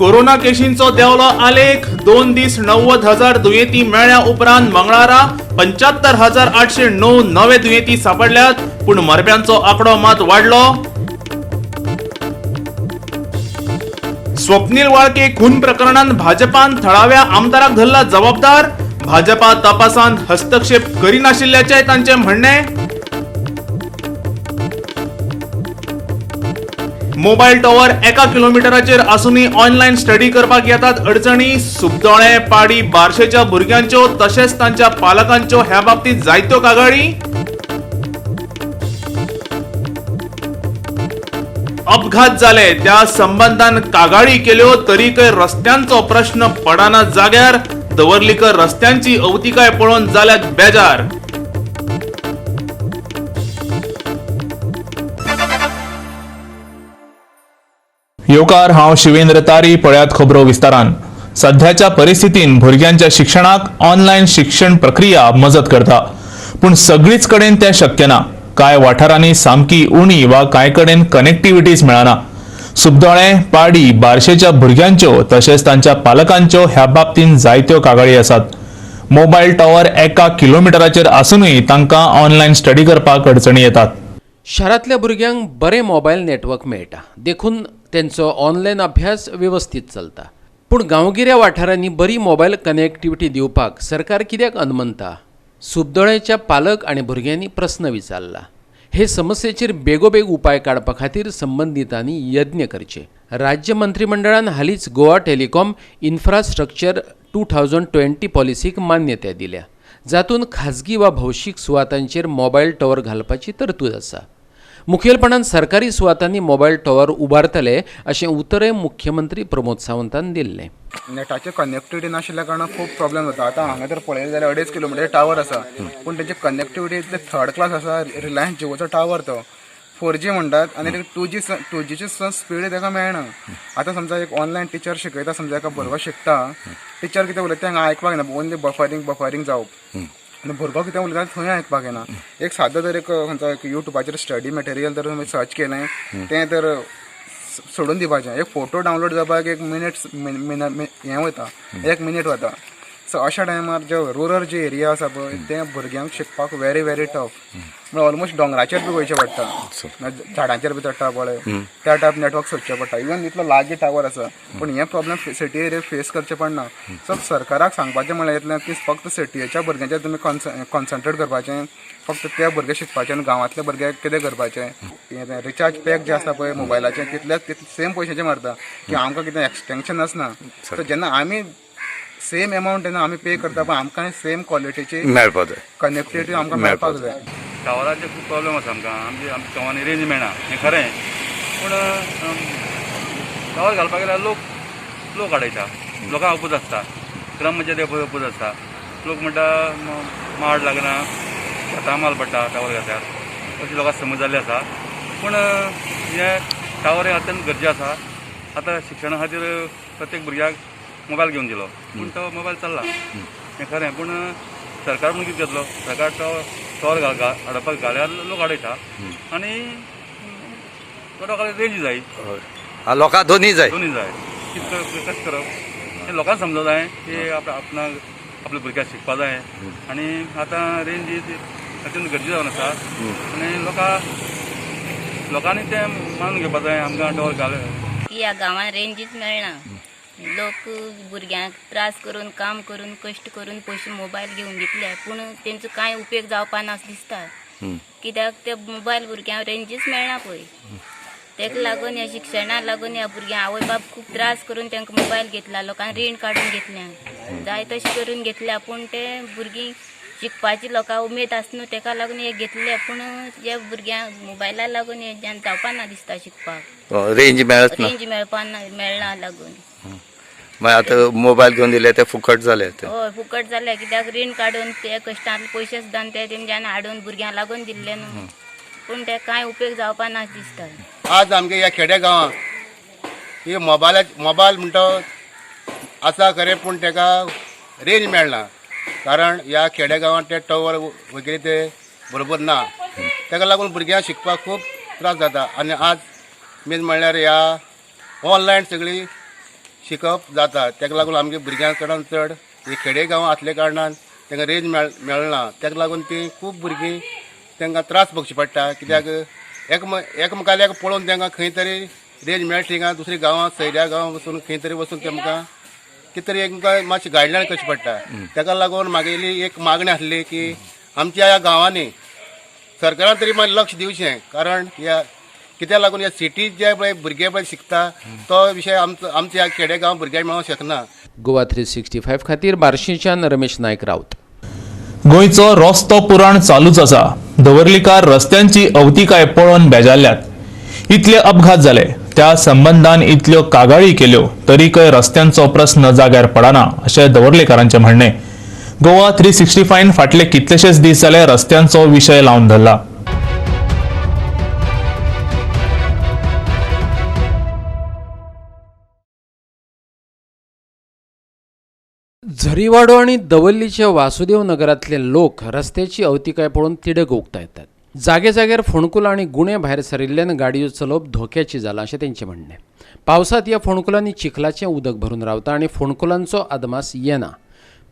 Corona केशींचो देंवलो आलेख. 2 दीस 90,000 दुयेंती मेळ्ळ्या उपरांत मंगळारा 75,809 नवे दुयेंती सापडल्यात, पूण मरप्यांचो आंकडो मात वाडलो. स्वप्नील वाळके खून प्रकरणान भाजपान थळाव्या आमदाराक धरला जबाबदार. भाजपा तपासांत हस्तक्षेप करिनाशिल्ल्याचें तांचें म्हणणें. मोबायल टॉवर 1 किलोमिटराचेर आसूनय ऑनलायन स्टडी करपाक येतात अडचणी. सुबदोळे, पाडी, बार्शेच्या भुरग्यांच्यो तशेंच तांच्या पालकांच्यो ह्या बाबतीत जायत्यो कागाळी. अपघात जाले त्या संबंधान कागाळी केल्यो तरीकय रस्त्यांचो प्रश्न पडना जाग्यार. दवर्लीकर रस्त्यांची अवतिकाय पळोवन जाल्यात बेजार. येवकार, हांव शिवेंद्र तारी. पळयात खबरो विस्तारान. सध्याच्या परिस्थितीन भुरग्यांच्या शिक्षणाक ऑनलायन शिक्षण प्रक्रिया मजत करता, पूण सगळीच कडेन तें शक्य ना. कांय वाठारांनी सामकी उणी वा कांय कडेन कनेक्टिविटीच मेळना. सुबदोळे, पाडी, बार्शेच्या भुरग्यांच्यो तशेंच तांच्या पालकांच्यो ह्या बाबतींत जायत्यो कागाळी आसात. मोबायल टॉवर 1 किलोमिटराचेर आसूनय तांकां ऑनलायन स्टडी करपाक अडचणी येतात. शारांतल्या भुरग्यांक बरें मोबायल नेटवर्क मेळटा, देखून तेंचो ऑनलायन अभ्यास वेवस्थीत चलता. पूण गांवगिऱ्या वाठारांनी बरी मोबायल कनेक्टिविटी दिवपाक सरकार कित्याक अनमनता? सुबदोळ्याच्या पालक आनी भुरग्यांनी प्रस्न विचारला. हे समस्येचेर बेगोबेग उपाय काडपा खातीर संबंदितांनी यत्न करचे. राज्य मंत्रिमंडळान हालींच गोवा टेलिकॉम इन्फ्रास्ट्रक्चर 2020 पॉलिसीक मान्यताय दिल्या, जातूंत खाजगी वा भौशीक सुवातांचेर मोबायल टॉवर घालपाची तरतूद आसा. मुखेलपणान सरकारी सुवातांनी मोबायल टॉवर उबारतले अशें उतरय मुख्यमंत्री प्रमोद सावंतान दिल्लें. नेटाचे कनेक्टिविटी नाशिल्ल्या कारणान खूब प्रॉब्लेम जाता. आतां हांगा जर पळयलें जाल्यार 2.5 किलोमिटर टावर आसा, पूण तेची कनेक्टिविटी इतले थर्ड क्लास आसा. रिलायन्स जिओचो टावर तो 4G म्हणटात आनी 2Gची सुद्दां स्पीड ताका मेळना. आतां समजा एक ऑनलायन टिचर शिकयता, समजा एका भुरगो शिकता, टिचर कितें उलयता तें हांगा आयकपाक येना, ओनली बफरींग बफरींग जावप आनी भुरगो कितें उलयता थंय आयकपाक येना. एक सादो जर एक खंयचो एक युट्यूबाचेर स्टडी मटेरियल जर तुमी सर्च केलें तें तर सोडून दिवपाचें. एक फोटो डावनलोड जावपाक 1 मिनीट हें वता, 1 मिनीट वता. सो अशा टायमार जे रुरल जे एरिया आसा पळय ते भुरग्यांक शिकपाक व्हेरी व्हेरी टफ. म्हळ्यार ऑलमोस्ट दोंगराचेर बी वयचें पडटा, झाडांचेर बी चडटा पळय त्या टायप नेटवर्क सोदचें पडटा. इवन इतलो लागीं टावर आसा पूण हें प्रॉब्लम सिटी एरिया फेस करचें पडना. सो सरकाराक सांगपाचें म्हणल्यार इतलें की फक्त सिटीच्या भुरग्यांचेर तुमी कॉन्संट्रेट करपाचें, फक्त त्या भुरगे शिकपाचें आनी गांवांतल्या भुरग्यांक कितें करपाचें. रिचार्ज पॅक जे आसता पळय मोबायलाचें तितलेच सेम पयशांचे मारता की आमकां कितें एक्सटेंशन आसना. सो जेन्ना आमी सेम एमावंट जेन्ना आमी पे करता पण आमकां सेम क्वॉलिटीची मेळपाक जाय, कनेक्टिविटी आमकां मेळपाक जाय. टावराचे खूब प्रॉब्लेम आसा आमकां. आमचे आमच्या गांवांनी रेंज मेळना हें खरें, पूण टावर घालपाक गेल्यार लोक आडयता, लोकांक अपूज आसता, ग्रामपंचायती अपूज आसता. लोक म्हणटा माड लागना, शेतां माल पडटा टावर घातल्यार, अशी लोकांक समज जाल्ली आसा. पूण हें टावर हें अत्यंत गरजेचें आसा. आतां शिक्षणा खातीर प्रत्येक भुरग्याक मोबायल घेवन दिलो, पूण तो मोबायल चल्ला हें खरें. पूण सरकार म्हणून कितें करतलो? सरकार तो टॉवर हाडपाक घाल्यार लोक आडयता आनी लोकांक रेंज जाय, लोकांक दोनी जाय, दोनी जाय. कितें कशें करप हें लोकांक समजूंक जाय की आपणाक आपल्या भुरग्याक शिकपाक जाय आनी आतां रेंज ही अत्यंत गरजेची जावन आसा आनी लोकांनी तें मानून घेवपाक जाय. आमकां टॉवर घाल की ह्या गांवांत रेंजीच मेळना. लोक भुरग्यांक त्रास करून काम करून कश्ट करून पयशे मोबायल घेवन दितले, पूण तेंचो कांय उपयोग जावपा ना दिसता. कित्याक ते मोबायल भुरग्यांक रेंजीच मेळना पळय. तेका लागून ह्या शिक्षणाक लागून ह्या भुरग्यांक आवय बाप खूब त्रास करून तांकां मोबायल घेतला, लोकांक रीण काडून घेतल्या, जाय तशें करून घेतल्या, पूण ते भुरगीं शिकपाची लोकांक उमेद आसा न्हू, तेका लागून हे घेतले. पूण हे भुरग्यांक मोबायला लागून हे जावपा ना दिसता शिकपाक. रेंज मेळत ना, रेंज मेळपा ना, मेळना लागून. मागीर आतां मोबायल घेवन दिले ते फुकट जाले. हय, फुकट जाले. कित्याक रीण काडून ते कश्टांतले पयशे सुद्दां ते तेमच्यान हाडून भुरग्यांक लागून दिल्ले न्हू, पूण ते कांय उपयोग जावपा ना दिसता. आज आमगे ह्या खेड्या गांवांत ही मोबायल म्हणटा आसा खरें, पूण तेका रेंज मेळना, कारण ह्या खेड्या गांवांत ते टॉवर वगैरे ते बरोबर ना. तेका लागून भुरग्यांक शिकपाक खूब त्रास जाता. आनी आज मेन म्हणल्यार ह्या ऑनलायन सगळी शिकप जाता. ताका लागून आमगे भुरग्यांक चडान चड हे खेडे गांव आसल्या कारणान तांकां रेंज मेळना. ताका लागून ती खूब भुरगीं तांकां त्रास भोगचे पडटा. कित्याक एकामेकाल्याक पळोवन तांकां खंय तरी रेंज मेळटा थिंगा दुसऱ्या गांवांत सयऱ्या गांवांत वचून खंय तरी वचून तेमकां कितें तरी एकमेकां मातशी गायडलायन करची पडटा. ताका लागून मागेली एक मागणी आसली की आमच्या ह्या गांवांनी सरकारान तरी मातशें लक्ष दिवचें. कारण ह्या कित्याक लागून ह्या सिटीत जे पळय भुरगे पळय शिकता तो विशय आमचो आमच्या ह्या खेडे गांव भुरग्यांक मेळोंक शकना. गोवा 365 खातीर बार्शीच्यान रमेश नायक राऊत. गोंयचो रस्तो पुराण चालूच आसा. दवर्लीकार रस्त्यांची अवतिकाय पळोवन बेजारल्यात. इतले अपघात जाले, त्या संबंदान इतल्यो कागाळी केल्यो तरीकय रस्त्यांचो प्रस्न जाग्यार पडना अशें दवर्लेकारांचें म्हणणें. गोवा 365 फाटले कितलेशेच दीस जाले रस्त्यांचो विशय लावन धरला. झरीवाडो आनी दवल्लीच्या वासुदेव नगरांतले लोक रस्त्याची अवतिकाय पळोवन तिडक उक्तायतात. जागे जाग्यार फोंडकुलां आनी गुणे भायर सरिल्ल्यान गाडयो चलोवप धोक्याची जालां अशें तेंचें म्हणणें. पावसांत ह्या फोंडकुलांनी चिखलाचें उदक भरून रावता आनी फोंडकुलांचो अदमास येना.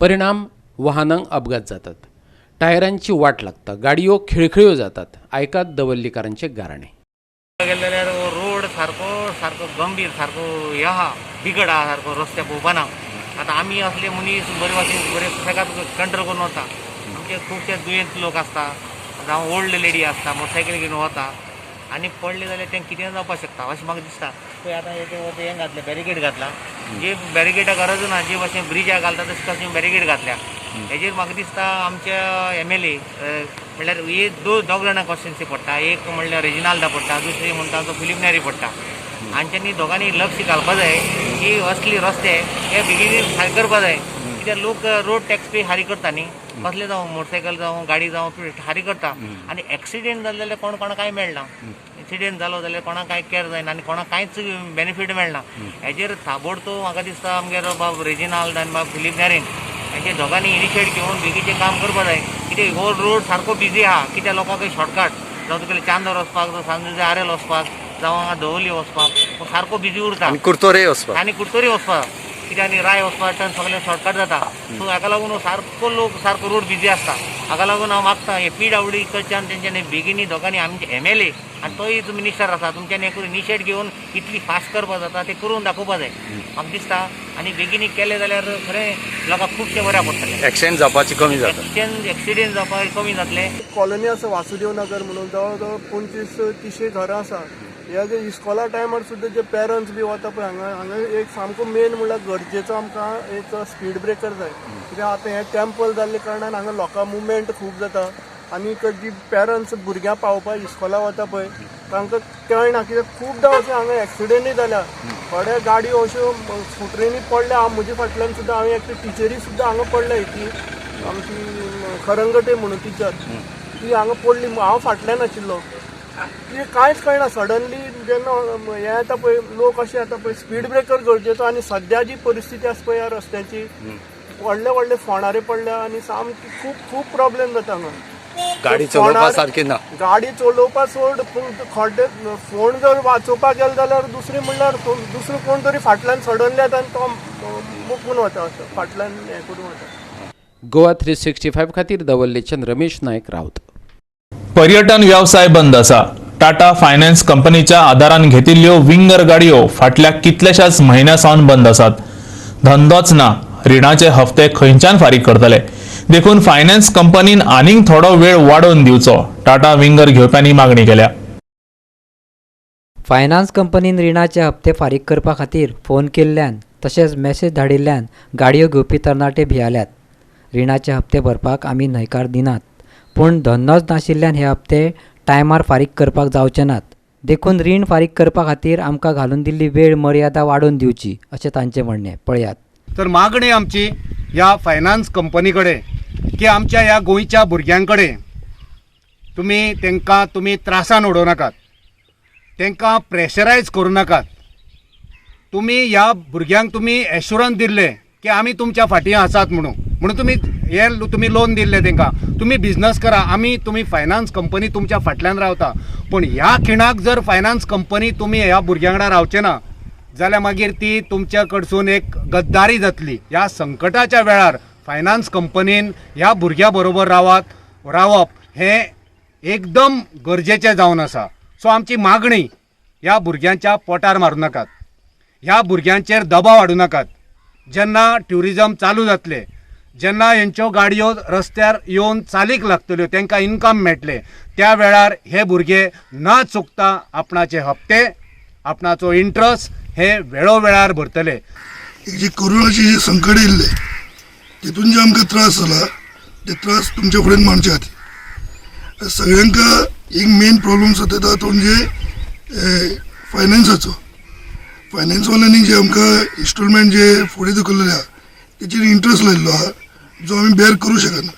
परिणाम वाहनांक अपघात जातात, टायरांची वाट लागता, गाडयो खिळखिळ्यो जातात. आयकात दवल्लीकारांचे गाराणे. गेले जाल्यार रोड सारको सारको गंभीर सारको हे आहा, बिगड आहा सारको रस्ते पळोवपाना. आतां आमी असले मनीस बरे भाशेन बरे सगळ्याक कंट्रोल करून वता. आमचे खुबशे दुयेंत लोक आसता, जावं ओल्ड लेडी आसता, मोटरसायकल घेवन वता आनी पडले जाल्यार तें कितें जावपाक शकता अशें म्हाका दिसता. पळय आतां हें घातलें, बॅरिकेड घातला, जे बॅरिकेडा गरज ना, जे भाशेन ब्रिजा घालता तशें तशें बॅरिकेड घातल्या. हेजेर म्हाका दिसता आमच्या एम एल ए म्हणल्यार हे दोग जाणां कॉन्स्टिट्युन्सी पडटा. एक म्हणल्यार रेजिनाल्दा पडटा, दुसरी म्हणटा तो फिलीप नेरी पडटा. हांच्यांनी दोगांनी लक्ष घालपा जाय की असली रस्ते हे बेगीन सारके करपा जाय. कित्याक लोक रोड टॅक्स पे फारीक करता न्ही, कसले जावं मोटरसायकल जावं गाडी जावं फारीक करता. आनी एक्सिडेंट जाले जाल्यार कोण कोणाक कांय मेळना. एक्सिडेंट जालो जाल्यार कोणाक कांय कॅर जायना आनी कोणाक कांयच बेनिफीट मेळना. हेजेर ताबडतोब म्हाका दिसता आमगेर बाब रेजिनाल्द आनी बाब फिलीप नेरीन हेजे दोगांनी इनिशिएट घेवन बेगीचें काम करपा जाय. कित्याक हो रोड सारको बिजी आहा. कित्याक लोकांक शॉर्टकट जावं तुगेलें चांदर वचपाक, जावं सांजुझे आरेल वचपाक, जावं हांगा दवली वचपाक सारको बिजी उरता. आनी कुर्तोरे वचपाक आनी कुर्तोरी वचपाक कित्याक आनी राय वचपाक टर्न सगळें शॉर्टकट जाता. सो हाका लागून सारको लोक सारको रोड बिजी आसता. हाका लागून हांव मागता हे पीडब्ल्यूडी कडच्यान तेंच्यांनी बेगिनी दोगांनी आमचे एमएलए आनी तोय मिनिस्टर आसा, तुमच्यांनी एक इनिशिएट घेवन इतली फास्ट करपा जाता ते करून दाखोवपा जाय म्हाका दिसता. आनी बेगिनी केलें जाल्यार खरें लोकांक खुबशें बऱ्याक पडटलें. एक्सिडेंट जावपाची कमी जाता. एक्सिडेंट जावपाक कमी जातलें. कॉलनी आसा वासुदेव नगर म्हणून, जवळ जवळ 25-30 घरां आसा. ह्या जे इस्कॉला टायमार सुद्दां जे पेरंट्स बी वता पळय हांगा हांगा एक सामको मेन म्हणल्यार गरजेचो आमकां एक स्पीड ब्रेकर जाय. कित्याक आतां हें टेम्पल जाल्ले कारणान हांगा लोकां मुवमेंट खूब जाता आनी जी पेरंट्स भुरग्यांक पावोवपाक इस्कॉला वता पळय तांकां कळना. कित्याक खुबदां अशें हांगा एक्सिडेंटूय जाल्या. थोड्या गाडयो अश्यो स्कुटरींनी पडल्या. हांव म्हजे फाटल्यान सुद्दां हांवें एकटे टिचरी सुद्दां हांगा पडल्या. ती आमची खरंगटे म्हणून टिचर, ती हांगा पडली. हांव फाटल्यान आशिल्लो. ती कांयच कळना सडनली जेन्ना हें येता पळय, लोक अशें येता पळय. स्पीड ब्रेकर गरजेचो. आनी सद्या जी परिस्थिती आसा पळय ह्या रस्त्याची, व्हडले व्हडले फोणारे पडल्या आनी सामकी खूब खूब प्रॉब्लेम जाता हांगा. गाडी चलोवपा सारकी ना. गाडी चलोवपा सोड, पूण खड्डे फोण जर वाचोवपाक गेले जाल्यार दुसरी म्हणल्यार दुसरो कोण तरी फाटल्यान सडनली येता आनी तो मुकून वता, असो फाटल्यान हें करून वता. गोवा 365 खातीर दवल्लेच्यान रमेश नायक राऊत. पर्यटन व्यवसाय बंद आसा. टाटा फायनान्स कंपनीच्या आदारान घेतिल्ल्यो विंगर गाडयो फाटल्या कितल्याशाच म्हयन्या सावन बंद आसात. धंदोच ना, रिणाचे हप्ते खंयच्यान फारीक करतले? देखून फायनान्स कंपनीन आनीक थोडो वेळ वाडोवन दिवचो, टाटा विंगर घेवप्यांनी मागणी केल्या. फायनान्स कंपनीन रिणाचे हप्ते फारीक करपा खातीर फोन केल्ल्यान तशेंच मॅसेज धाडिल्ल्यान गाडयो घेवपी तरणाटे भियाल्यात. रिणाचे हप्ते भरपाक आमी न्हयकार दिनात, पूण धंदोच नाशिल्ल्यान हे हप्ते टायमार फारीक करपाक जावचे नात. देखून रीण फारीक करपा खातीर आमकां घालून दिल्ली वेळ मर्यादा वाडोवन दिवची अशें तांचें म्हणणें. पळयात. तर मागणी आमची ह्या फायनान्स कंपनी कडेन की आमच्या ह्या गोंयच्या भुरग्यां कडेन तुमी तांकां तुमी त्रासान उडोवं नाकात, तांकां प्रेशरायज करूं नाकात. तुमी ह्या भुरग्यांक तुमी एश्युरन्स दिल्ले की आमी तुमच्या फाटीं आसात म्हणून, म्हणून तुमी हे तुमी लोन दिल्ले तांकां, तुमी बिजनस करा, आमी तुमी फायनान्स कंपनी तुमच्या फाटल्यान रावता. पूण ह्या खिणाक जर फायनान्स कंपनी तुमी ह्या भुरग्यां वांगडा रावचे ना जाल्यार मागीर ती तुमच्या कडसून एक गद्दारी जातली. ह्या संकटाच्या वेळार फायनान्स कंपनीन ह्या भुरग्यां बरोबर रावप हें एकदम गरजेचें जावन आसा. सो आमची मागणी, ह्या भुरग्यांच्या पोटार मारूं नाकात, ह्या भुरग्यांचेर दबाव हाडूं नाकात. जेन्ना ट्युरिजम चालू जातलें, जेन्ना हेंच्यो गाडयो रस्त्यार येवन चालीक लागतल्यो, तांकां इनकम मेळटलें, त्या वेळार हे भुरगे ना चुकता आपणाचे हप्ते, आपणाचो इंट्रस्ट हे वेळोवेळार भरतले. जी कोरोनाची जी संकट येयल्लें तितून जे आमकां त्रास जाला ते त्रास तुमच्या फुडें मांडचे खातीर सगळ्यांक एक मेन प्रॉब्लम सतता तो म्हणजे फायनान्साचो. फायनान्सवाल्यांनी जे आमकां इन्स्टॉलमेंट जे फुडें धुकल्लेले आहा तेचेर इंट्रस्ट लायिल्लो आहा जो आमी बेर करूं शकना.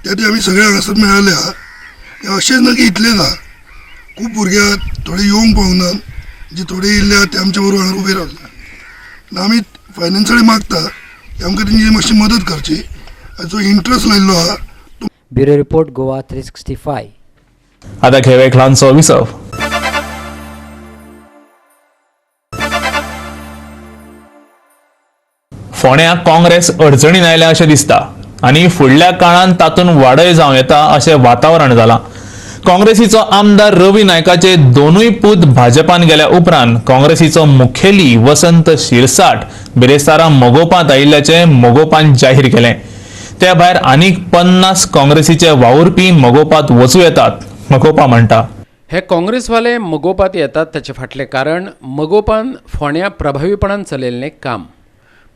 त्या खातीर आमी सगळे हांगासर मेळिल्ले आहा. अशेंच ना की इतलेच आहा, खूब भुरगे आहात थोडे येवंक पावूंक ना, जे थोडे येयल्ले आहा ते आमच्या बरोबर हांगा उबे रावले. आमी फायनान्सा कडेन मागता की आमकां तेंची मातशी मदत करची, जो इंट्रस्ट लायिल्लो आहा. Bureau report, Goa 365. आतां घेवया एक ल्हानसो विसव. फोंड्या काँग्रेस अडचणीन आयल्या अशें दिसता आनी फुडल्या काळांत तातूंत वाडय जावं येता अशें वातावरण जालां. काँग्रेसीचो आमदार रवी नायकाचे दोनूय पूत भाजपान गेल्या उपरांत काँग्रेसीचो मुखेली वसंत शिरसाट बिरेस्तारा मगोपांत आयिल्ल्याचें मगोपान जाहीर केलें. त्या भायर आनीक 50 काँग्रेसीचे वावुरपी मगोपांत वचूं येतात, मगोपा म्हणटा. हे काँग्रेसवाले मगोपांत येतात ताचे फाटलें कारण मगोपान फोंड्या प्रभावीपणान चलयल्लें काम.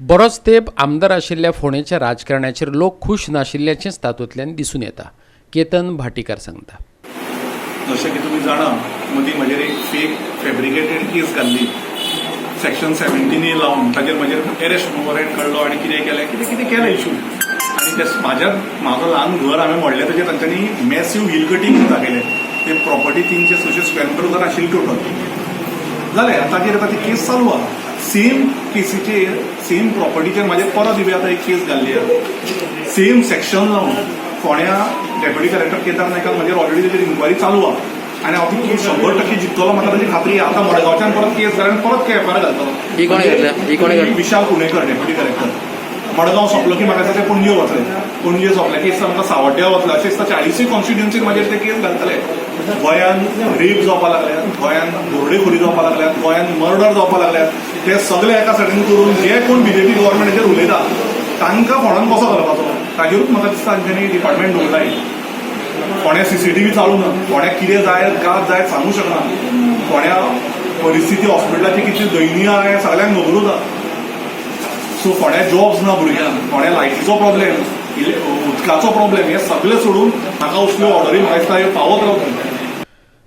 बरोच तेंप आमदार आशिल्ल्या फोंडेच्या राजकारणाचेर लोक खूश नाशिल्ल्याचेंच तातूंतल्यान दिसून येता. केतन भाटीकार सांगता. जशें की तुमी जाणा, मदीं म्हजेर एक फेक फेब्रिकेटेड केस घाल्ली, सेक्शन 17 लावन ताजेर म्हजेर एरेस्ट वॉरंट काडलो आनी कितें केलें कितें कितें केलें इशू. आनी ते म्हाजो ल्हान घर हांवें मोडलें ताजेर तांच्यांनी मॅसीव हिल कटींग दाखयलें. ते प्रॉपर्टी 300-600 स्क्वेअर मिटर घर आशिल्ली टोटल जालें. ताजेर आतां ती केस चालू आहा. सेम केसीचेर सेम प्रॉपर्टीचेर म्हाजेर परत इवे आतां एक केस घाल्ली आहा, सेम सेक्शन लावन. फोंड्या डेप्युटी कलेक्टर केदार नायकान म्हजेर ऑलरेडी ताजेर इन्क्वायरी चालू आहा आनी हांव ती केस 100% जिखतलो म्हाका ताजी खात्री आहा. आतां मडगांवच्यान परत केस घाल आनी परत एफ I R घालतलो. विशाल पुणेकर डेप्युटी कलेक्टर. मडगांव सोंपलो की म्हाका दिसता ते पणजे वतले, पणजे सोंपले की आमकां सावड्ड्या वतले. अशें दिसता 40 कॉन्स्टिट्युएन्सीक म्हाजेर ते केस घालतले. गोंयांत रेप जावपाक लागल्यात, गोंयांत दरोडेखोरी जावपाक लागल्यात, गोंयांत मर्डर जावपाक लागल्यात. ते सगळे एका सायडीन करून जे कोण बीजेपी गव्हर्मेंटाचेर उलयता तांकां फोंडान कसो घालपाचो ताजेरूच म्हाका दिसता तांच्यांनी डिपार्टमेंट दवरलाय. फोंड्या सीसीटीव्ही चालू ना, फोंड्या कितें जाय गात जाय सांगूं शकना. फोंड्या परिस्थिती हॉस्पिटलाची कितली दयनीय आहा हें सगळ्यांक खबरूच आहा. सो फोंड्या जॉब्स ना भुरग्यांक, फोंड्या लायटीचो प्रॉब्लेम, उदकाचो प्रॉब्लेम, हे सगळे सोडून म्हाका असल्यो ऑर्डरी म्हाका दिसता ह्यो पावत रावतल्यो.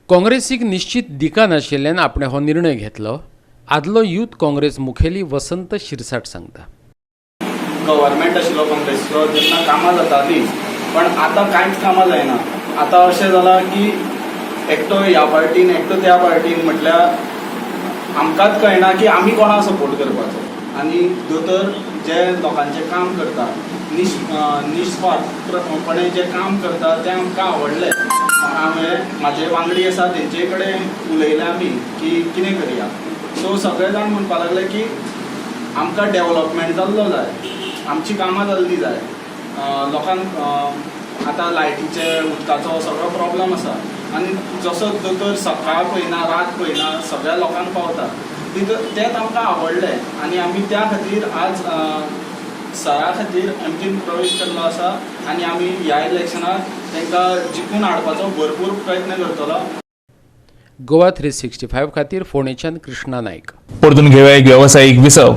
काँग्रेसीक निश्चित दिका नाशिल्ल्यान आपणें हो निर्णय घेतलो, आदलो यूथ काँग्रेस मुखेली वसंत शिरसाट सांगता. गव्हर्मेंट आशिल्लो काँग्रेसीचो तेन्ना कामां जातालीं, पण आतां कांयच कामां जायना. आतां अशें जालां की एकटो ह्या पार्टीन एकटो त्या पार्टीन, म्हटल्यार आमकांच कळना की आमी कोणाक सपोर्ट करपाचो. आनी दोतोर जे लोकांचें काम करता, निस्वार्थपणे जें काम करता तें आमकां आवडलें. हांवें म्हाजे वांगडी आसा तेंचे कडेन उलयलें आमी की कितें करया. सो सगळे जाण म्हणपाक लागले की आमकां डेवलपमेंट जाल्लो जाय, आमची कामां जाल्लीं जाय. लोकांक आतां लायटीचे उदकाचो सगळो प्रॉब्लम आसा आनी जसो दोतोर सकाळ पळयना रात पळयना सगळ्या लोकांक पावता, तेंच आमकां आवडलें आनी आमी त्या खातीर आज सरा खातीर एमजीन प्रवेश केल्लो आसा आनी आमी ह्या इलेक्शनाक तांकां जिखून हाडपाचो भरपूर प्रयत्न करतलो. गोवा 365 खातीर फोंडेच्यान कृष्णा नायक. परतून घेवया एक वेवसायीक विसव.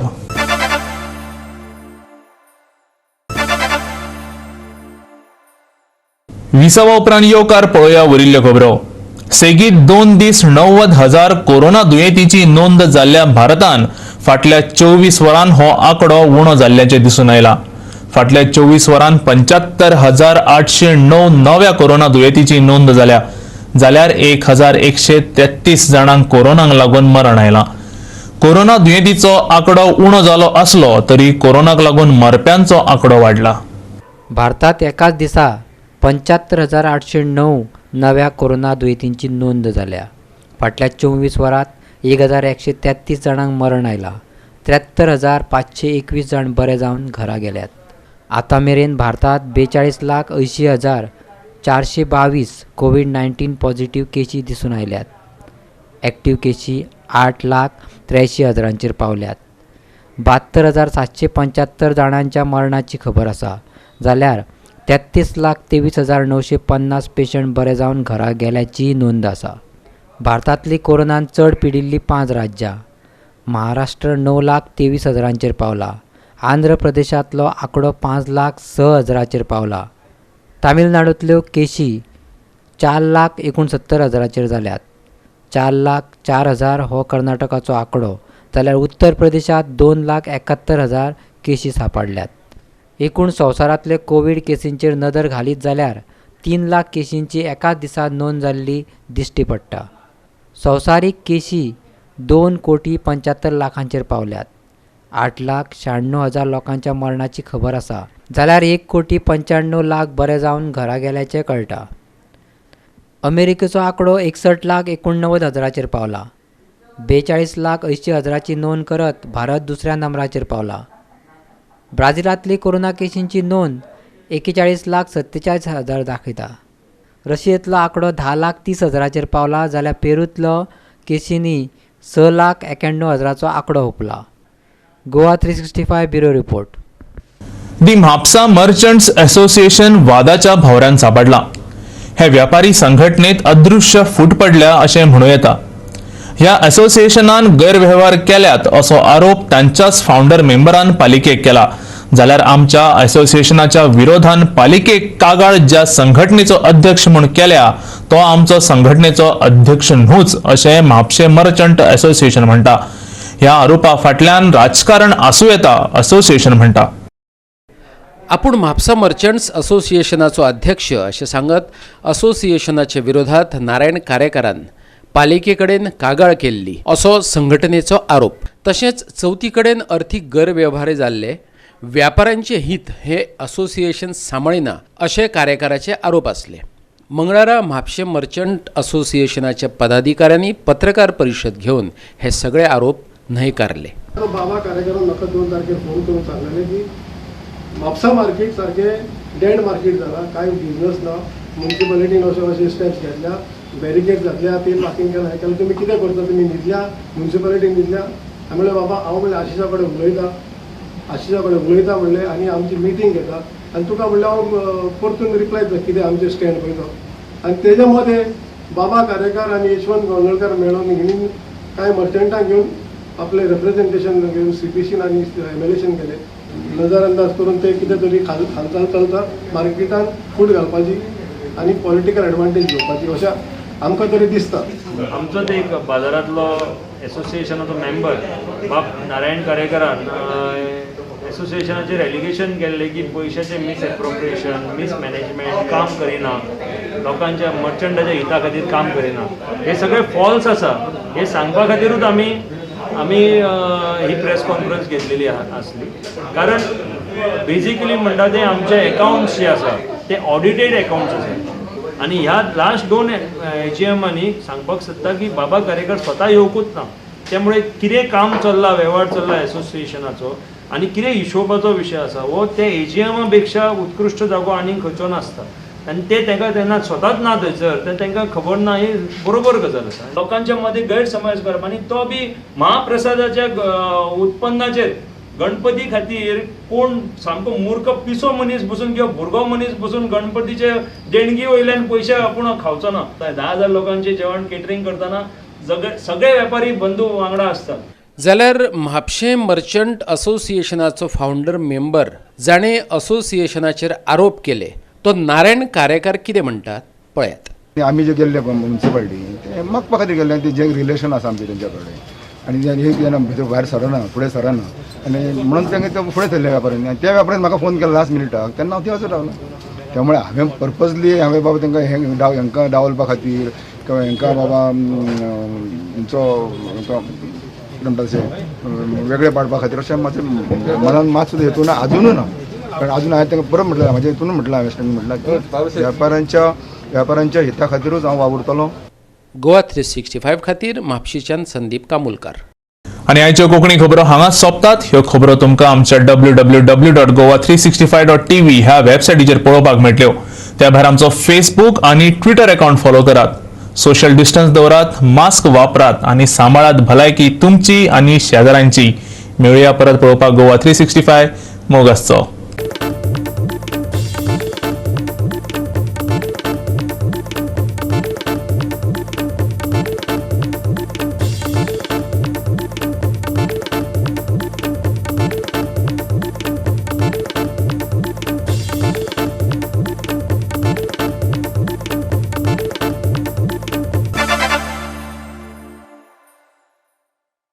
विसवा उपरांत येवकार पळोवया वरिल्ल्यो खबरो. सेगीत 2 दीस 90,000 कोरोना दुयेंतीची नोंद जाल्ल्या भारतान फाटल्या 24 वरां हो आंकडो उणो जाल्ल्याचें दिसून आयला. फाटल्या 24 वरां 75,809 नव्या कोरोना दुयेंतीची नोंद जाल्या, जाल्यार 1,133 जाणांक कोरोनाक लागून मरण आयलां. कोरोना दुयेंतीचो आंकडो उणो जालो आसलो तरी कोरोनाक लागून मरप्यांचो आंकडो वाडला. भारतात एकाच दिसा 75,809 नव्या कोरोना दुयेंतींची नोंद जाल्या. फाटल्या 24 वरांत 1133 जाणांक मरण आयलां. 73,521 जाण बरे जावन घरा गेल्यात. आतां मेरेन भारतांत 42,80,422 कोवीड-19 पॉझिटिव्ह केशी दिसून आयल्यात. एक्टिव्ह केशी 8,83,000 पावल्यात. 72,775 जाणांच्या मरणाची खबर आसा, जाल्यार 33,23,950 पेशंट बरे जावन घरा गेल्याचीय नोंद आसा. भारतांतली कोरोनान चड पिडिल्लीं 5 राज्यां. महाराष्ट्र 9,23,000 पावला. आंध्र प्रदेशांतलो आंकडो 5,06,000 पावला. तामिळनाडूंतल्यो केशी 4,69,000 जाल्यात. 4,04,000 हो कर्नाटकाचो आंकडो, जाल्यार उत्तर प्रदेशांत 2,71,000 केशी सांपडल्यात. एकूण संवसारांतले कोवीड केसींचेर नदर घालीत जाल्यार 3 लाख केशींची एकाच दिसा नोंद जाल्ली दिश्टी पडटा. संवसारीक केशी 2,75,00,000 पावल्यात. 8,96,000 लोकांच्या मरणाची खबर आसा, जाल्यार 1,95,00,000 बरे जावन घरा गेल्याचें कळटा. अमेरिकेचो आंकडो 61,89,000 पावला. 42,80,000 नोंद करत भारत दुसऱ्या नंबराचेर पावला. ब्राझिलांतली कोरोना केशींची नोंद 41,47,000 दाखयता. रशियेंतलो आंकडो 10,30,000 पावला, जाल्यार पेरूंतलो केशींनी 6,91,000 आंकडो hoopla. Goa 365 bureau report. The Mapusa merchants association वादाच्या भोवऱ्यान सापडला. हे व्यापारी संघटनेत अदृश्य फूट पडल्या अशें म्हणूं येता. ह्या असोसिएशनान गैरवेव्हार केल्यात असो आरोप तांच्याच फावंडर मेंबरान पालिकेक केला, जाल्यार आमच्या असोसिएशनाच्या विरोधान पालिकेक कागाळ ज्या संघटनेचो अध्यक्ष म्हूण केल्या तो आमचो संघटनेचो अध्यक्ष न्हूच अशें म्हापशें मर्चंट असोसिएशन म्हणटा. ह्या आरोपा फाटल्यान राजकारण आसूं येता असोसिएशन म्हणटा. आपूण म्हापसा मर्चंट्स असोसिएशनाचो अध्यक्ष अशें सांगत असोसिएशनाच्या विरोधात नारायण कारेकारान पालिके कडेन कागाळ केल्ली असो संघटनेचो आरोप. तशेंच चवथी कडेन अर्थीक गैरवेव्हार जाल्ले व्यापाऱ्यांचे हित हे असोसिएशन सांबाळिना अशे कार्यकाराचे आरोप आसले. मंगळारा म्हापशें मर्चंट असोसिएशनाच्या पदाधिकाऱ्यांनी पत्रकार परिशद घेवन हे सगळे आरोप न्हयकारले. बाबा कार्यकारान म्हाका 2 तारखेर फोन करून सांगलें की म्हापसा मार्केट सारकें डेड मार्केट जाला, कांय बिजनस ना, म्युनिसिपालिटीन अशे अशे स्टेप्स घेतल्या, बॅरिकेड घातल्या, ते पार्किंग केलां, हें केलां, तुमी कितें करता, तुमी न्हिदल्या, म्युनिसिपालिटीन न्हिदल्या. हांवें म्हणलें बाबा हांव म्हणलें आशिशा कडेन उलयता, आशिशा कडेन उलयता म्हणलें आनी आमची मिटींग घेता आनी तुका म्हणलें हांव परतून रिप्लाय दिता कितें आमचें स्टँड पळय तो. आनी तेज्या मदें बाबा कारेकार आनी यशवंत गोंदळकार मेळोन हिणी कांय मर्चंटांक घेवन आपलें रेप्रेजेंटेशन घेवन सीपीसीन आनी एमएलएसीन गेले. नजर अंदाज करून ते कितें तरी हालचाल चलता, मार्केटान फूट घालपाची आनी पॉलिटिकल एडवांटेज घेवपाची अशें आमकां तरी दिसता. आमचोच एक बाजारांतलो एसोसिएशनाचो मेंबर बाब नारायण कारेकरान एसोसिएशनाचेर एलिगेशन केल्लें की पयशाचें मिसएप्रोप्रिएशन, मिसमॅनेजमेंट, काम करिना, लोकांच्या मर्चंटाच्या हिता खातीर काम करिना, हे सगळें फॉल्स आसा. हें सांगपा खातीरूच आमी आमी ही प्रेस कॉन्फरन्स घेतलेली आसली. कारण बेजिकली म्हणटा ते आमचे एकाउंट्स जे आसा ते ऑडिटेड एकाउंट्स आसा आनी ह्या लास्ट 2 एजीएमांनी सांगपाक सोदता की बाबा कारेकर स्वता येवकूच ना, त्यामुळे कितें काम चल्लां, वेव्हार चल्ला एसोसिएशनाचो आनी कितें हिशोबाचो विशय आसा हो ते एजीएमा पेक्षा उत्कृश्ट जागो आनीक खंयचो नासता आनी ते तांकां तेन्ना स्वताच ना थंयसर तर तांकां खबर ना, ही बरोबर गजाल आसा. लोकांच्या मदीं गैरसमज करप आनी तो बी महाप्रसादाच्या उत्पन्नाचेर गणपती खातीर कोण सामको मूर्ख पिसो मनीस बसून किंवा भुरगो मनीस बसून गणपतीचे देणगी वयल्यान पयशे आपूण खावचो ना. 10,000 लोकांचे जेवण केटरिंग करतना सगळे व्यापारी बंधू वांगडा आसतात. जाल्यार म्हापशें मर्चंट असोसिएशनाचो फावंडर मेंबर जाणें असोसिएशनाचेर आरोप केले तो नारायण कारेकार कितें म्हणटात पळयात. आमी जे गेल्ले म्युनिसिपालिटी ते मागपा खातीर गेल्ले, ते जे रिलेशन आसा आमचें तेंच्या कडेन आनी एक जाण भितर भायर सरना, फुडें सरना आनी म्हणून तांकां ते फुडें सरले व्यापाऱ्यांनी आनी त्या व्यापाऱ्यान म्हाका फोन केलो लास्ट मिनिटाक, तेन्ना हांव थंय वचून रावलो. त्यामुळे हांवें पर्पजली हांवें बाबा तांकां हें हांकां डावलपा खातीर किंवा हांकां बाबा तुमचो म्हणटा तशें वेगळें पाडपा खातीर अशें म्हाजें मनान मात सुद्दां हेतू ना, आजुनूय ना. कारण अजून हांवें तांकां परत म्हटलें, म्हाज्या हितून म्हटलां, हांवें म्हटलां की व्यापाऱ्यांच्या हिता खातीरूच हांव वावुरतलो. गोवा 365 खातीर म्हापशेंच्यान संदीप कामुलकार. आनी आयच्यो कोंकणी खबरो हांगाच सोंपतात. ह्यो खबरो तुमकां आमच्या www.goa365.tv ह्या वेबसायटीचेर पळोवपाक मेळटल्यो. त्या भायर आमचो फेसबूक आनी ट्विटर अकाउंट फॉलो करात. सोशल डिस्टन्स दवरात, मास्क वापरात आनी सांबाळात भलायकी तुमची आनी शेजाऱ्यांची. मेळुया परत पळोवपाक गोवा 365. मोग आसचो.